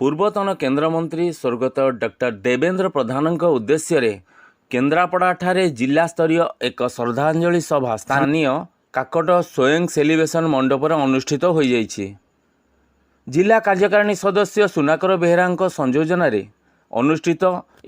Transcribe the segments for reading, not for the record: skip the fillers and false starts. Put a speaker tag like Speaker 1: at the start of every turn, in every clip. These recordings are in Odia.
Speaker 1: ପୂର୍ବତନ କେନ୍ଦ୍ରମନ୍ତ୍ରୀ ସ୍ୱର୍ଗତ ଡକ୍ଟର ଦେବେନ୍ଦ୍ର ପ୍ରଧାନଙ୍କ ଉଦ୍ଦେଶ୍ୟରେ କେନ୍ଦ୍ରାପଡ଼ାଠାରେ ଜିଲ୍ଲାସ୍ତରୀୟ ଏକ ଶ୍ରଦ୍ଧାଞ୍ଜଳି ସଭା ସ୍ଥାନୀୟ କାକଟ ସ୍ୱୟଂ ସେଲିବ୍ରେସନ ମଣ୍ଡପରେ ଅନୁଷ୍ଠିତ ହୋଇଯାଇଛି। ଜିଲ୍ଲା କାର୍ଯ୍ୟକାରିଣୀ ସଦସ୍ୟ ସୁନାକର ବେହେରାଙ୍କ ସଂଯୋଜନାରେ ଅନୁଷ୍ଠିତ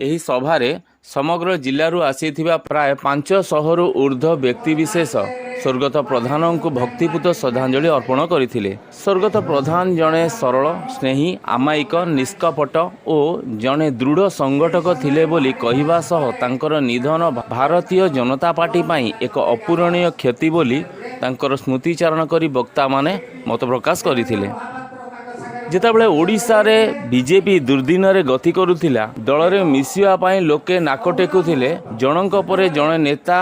Speaker 1: ଏହି ସଭାରେ ସମଗ୍ର ଜିଲ୍ଲାରୁ ଆସିଥିବା ପ୍ରାୟ 500ରୁ ଉର୍ଦ୍ଧ୍ୱ ବ୍ୟକ୍ତିବିଶେଷ ସ୍ୱର୍ଗତ ପ୍ରଧାନଙ୍କୁ ଭକ୍ତିପୂତ ଶ୍ରଦ୍ଧାଞ୍ଜଳି ଅର୍ପଣ କରିଥିଲେ। ସ୍ୱର୍ଗତ ପ୍ରଧାନ ଜଣେ ସରଳ, ସ୍ନେହୀ, ଅମାୟିକ, ନିଷ୍କପଟ ଓ ଜଣେ ଦୃଢ଼ ସଂଗଠକ ଥିଲେ ବୋଲି କହିବା ସହ ତାଙ୍କର ନିଧନ ଭାରତୀୟ ଜନତା ପାର୍ଟି ପାଇଁ ଏକ ଅପୂରଣୀୟ କ୍ଷତି ବୋଲି ତାଙ୍କର ସ୍ମୃତିଚାରଣ କରି ବକ୍ତାମାନେ ମତପ୍ରକାଶ କରିଥିଲେ। ଯେତେବେଳେ ଓଡ଼ିଶାରେ ବିଜେପି ଦୁର୍ଦ୍ଦିନରେ ଗତି କରୁଥିଲା, ଦଳରେ ମିଶିବା ପାଇଁ ଲୋକେ ନାକ ଟେକୁଥିଲେ, ଜଣଙ୍କ ପରେ ଜଣେ ନେତା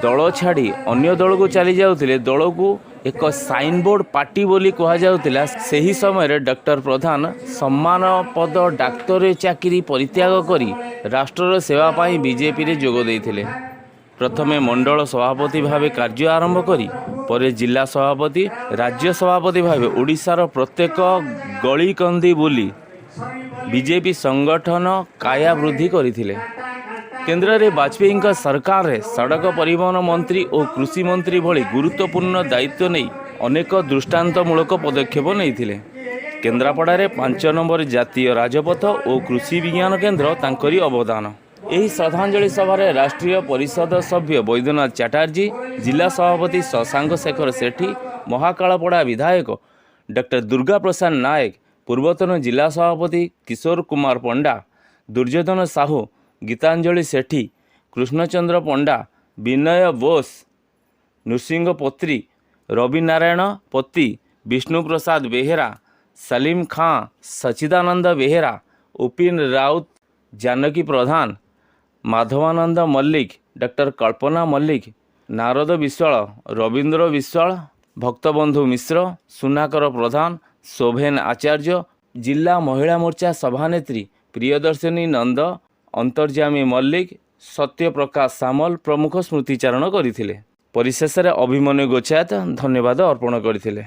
Speaker 1: ଦଳ ଛାଡ଼ି ଅନ୍ୟ ଦଳକୁ ଚାଲି ଯାଉଥିଲେ, ଦଳକୁ ଏକ ସାଇନବୋର୍ଡ ପାର୍ଟି ବୋଲି କୁହାଯାଉଥିଲା, ସେହି ସମୟରେ ଡକ୍ଟର ପ୍ରଧାନ ସମ୍ମାନ ପଦ ଡାକ୍ତରୀ ଚାକିରି ପରିତ୍ୟାଗ କରି ରାଷ୍ଟ୍ରର ସେବା ପାଇଁ ବିଜେପିରେ ଯୋଗ ଦେଇଥିଲେ। ପ୍ରଥମେ ମଣ୍ଡଳ ସଭାପତି ଭାବେ କାର୍ଯ୍ୟ ଆରମ୍ଭ କରି ପରେ ଜିଲ୍ଲା ସଭାପତି, ରାଜ୍ୟ ସଭାପତି ଭାବେ ଓଡ଼ିଶାର ପ୍ରତ୍ୟେକ ଗଳିକନ୍ଦି ବୁଲି ବିଜେପି ସଂଗଠନ କାୟା ବୃଦ୍ଧି କରିଥିଲେ। କେନ୍ଦ୍ରରେ ବାଜପେୟୀଙ୍କ ସରକାରରେ ସଡ଼କ ପରିବହନ ମନ୍ତ୍ରୀ ଓ କୃଷି ମନ୍ତ୍ରୀ ଭଳି ଗୁରୁତ୍ୱପୂର୍ଣ୍ଣ ଦାୟିତ୍ୱ ନେଇ ଅନେକ ଦୃଷ୍ଟାନ୍ତମୂଳକ ପଦକ୍ଷେପ ନେଇଥିଲେ। କେନ୍ଦ୍ରାପଡ଼ାରେ 5 ନମ୍ବର ଜାତୀୟ ରାଜପଥ ଓ କୃଷି ବିଜ୍ଞାନ କେନ୍ଦ୍ର ତାଙ୍କରି ଅବଦାନ। ଏହି ଶ୍ରଦ୍ଧାଞ୍ଜଳି ସଭାରେ ରାଷ୍ଟ୍ରୀୟ ପରିଷଦ ସଭ୍ୟ ବୈଦ୍ୟନାଥ ଚାଟାର୍ଜୀ, ଜିଲ୍ଲା ସଭାପତି ଶଶାଙ୍କ ଶେଖର ସେଠୀ, ମହାକାଳପଡ଼ା ବିଧାୟକ ଡକ୍ଟର ଦୁର୍ଗା ପ୍ରସାଦ ନାୟକ, ପୂର୍ବତନ ଜିଲ୍ଲା ସଭାପତି କିଶୋର କୁମାର ପଣ୍ଡା, ଦୁର୍ଯ୍ୟୋଧନ ସାହୁ, ଗୀତାଞ୍ଜଳି ସେଠୀ, କୃଷ୍ଣଚନ୍ଦ୍ର ପଣ୍ଡା, ବିନୟ ବୋଷ, ନୃସିଂହ ପତ୍ରୀ, ରବିନାରାୟଣ ପତି, ବିଷ୍ଣୁପ୍ରସାଦ ବେହେରା, ସଲିମ ଖାଁ, ସଚିଦାନନ୍ଦ ବେହେରା, ଉପିନ ରାଉତ, ଜାନକୀ ପ୍ରଧାନ, ମାଧବାନନ୍ଦ ମଲ୍ଲିକ, ଡକ୍ଟର କଳ୍ପନା ମଲ୍ଲିକ, ନାରଦ ବିଶ୍ୱାଳ, ରବୀନ୍ଦ୍ର ବିଶ୍ୱାଳ, ଭକ୍ତବନ୍ଧୁ ମିଶ୍ର, ସୁନାକର ପ୍ରଧାନ, ଶୋଭେନ ଆଚାର୍ଯ୍ୟ, ଜିଲ୍ଲା ମହିଳା ମୋର୍ଚ୍ଚା ସଭାନେତ୍ରୀ ପ୍ରିୟଦର୍ଶିନୀ ନନ୍ଦ, ଅନ୍ତର୍ଯ୍ୟାମୀ ମଲ୍ଲିକ, ସତ୍ୟପ୍ରକାଶ ସାମଲ ପ୍ରମୁଖ ସ୍ମୃତିଚାରଣ କରିଥିଲେ। ପରିଶେଷରେ ଅଭିମନ୍ୟୁ ଗୋଛାୟତ ଧନ୍ୟବାଦ ଅର୍ପଣ କରିଥିଲେ।